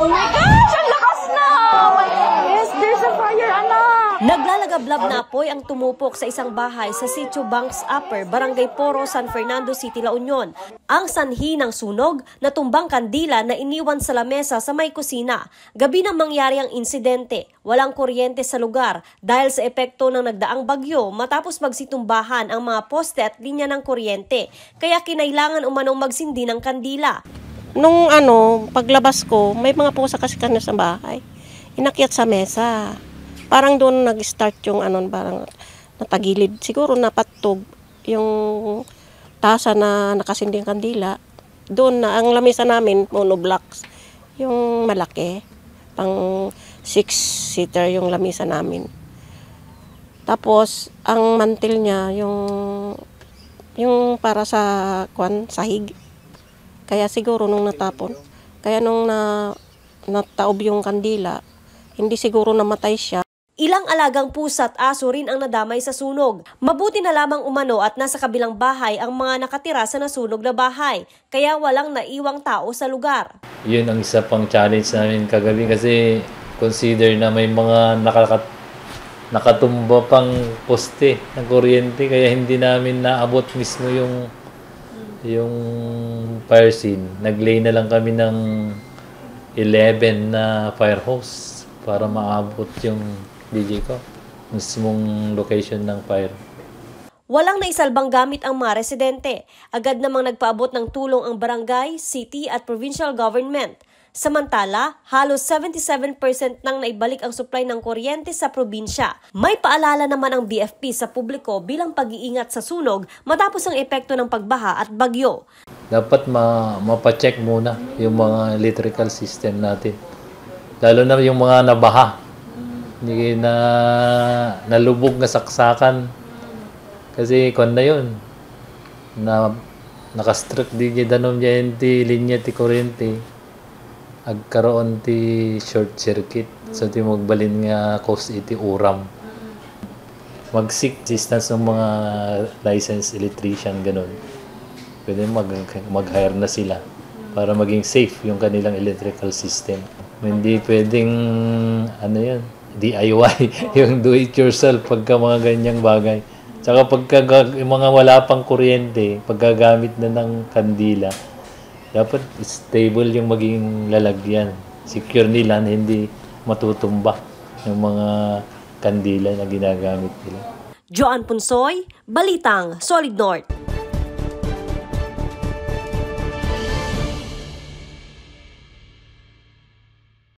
Oh my gosh! Ang lakas na! Yes, there's a fire, anak! Naglalagablab na apoy ang tumupok sa isang bahay sa Sitio Banks Upper, Barangay Poro, San Fernando City, La Union. Ang sanhi ng sunog, natumbang kandila na iniwan sa lamesa sa may kusina. Gabi nang mangyari ang insidente, walang kuryente sa lugar dahil sa epekto ng nagdaang bagyo matapos magsitumbahan ang mga poste at linya ng kuryente. Kaya kinailangan umanong magsindi ng kandila. Nung paglabas ko, may mga pusa kasi kanina sa bahay. Inakyat sa mesa. Parang doon nag-start yung parang natagilid. Siguro napatog yung tasa na nakasinding kandila. Doon na, ang lamesa namin, monoblocks. Yung malaki, pang 6-seater yung lamesa namin. Tapos, ang mantel niya, yung para sa sahig. Kaya siguro nung natapon. Kaya nung nataob yung kandila, hindi siguro namatay siya. Ilang alagang pusa at aso rin ang nadamay sa sunog. Mabuti na lamang umano at nasa kabilang bahay ang mga nakatira sa nasunog na bahay, kaya walang naiwang tao sa lugar. Yun ang isa pang challenge namin kagabi kasi consider na may mga nakatumba pang poste ng kuryente kaya hindi namin naabot mismo yung fire scene. Naglay na lang kami ng 11 na fire hose para maabot yung DJ ko, mismong location ng fire. Walang naisalbang gamit ang mga residente. Agad namang nagpaabot ng tulong ang barangay, city at provincial government. Samantala, halos 77% nang naibalik ang supply ng kuryente sa probinsya. May paalala naman ang BFP sa publiko bilang pag-iingat sa sunog matapos ang epekto ng pagbaha at bagyo. Dapat mapacheck muna yung mga electrical system natin. Lalo na yung mga nabaha. Hindi nalubog na saksakan. Kasi kung na yun, nakastruck di danom dyan ti linya ti kuryente, agkaroon ti short circuit. So ti magbalin nga cause iti uram. Mag-seek assistance ng mga licensed electrician, ganun. Pwede mag-hire na sila para maging safe yung kanilang electrical system. Hindi pwedeng yan, DIY, yung do-it-yourself pagka mga ganyang bagay. Tsaka pagka yung mga wala pang kuryente, paggagamit na ng kandila, dapat stable yung maging lalagyan. Secure nila na hindi matutumba yung mga kandila na ginagamit nila. Joan Punsoy, Balitang Solid North.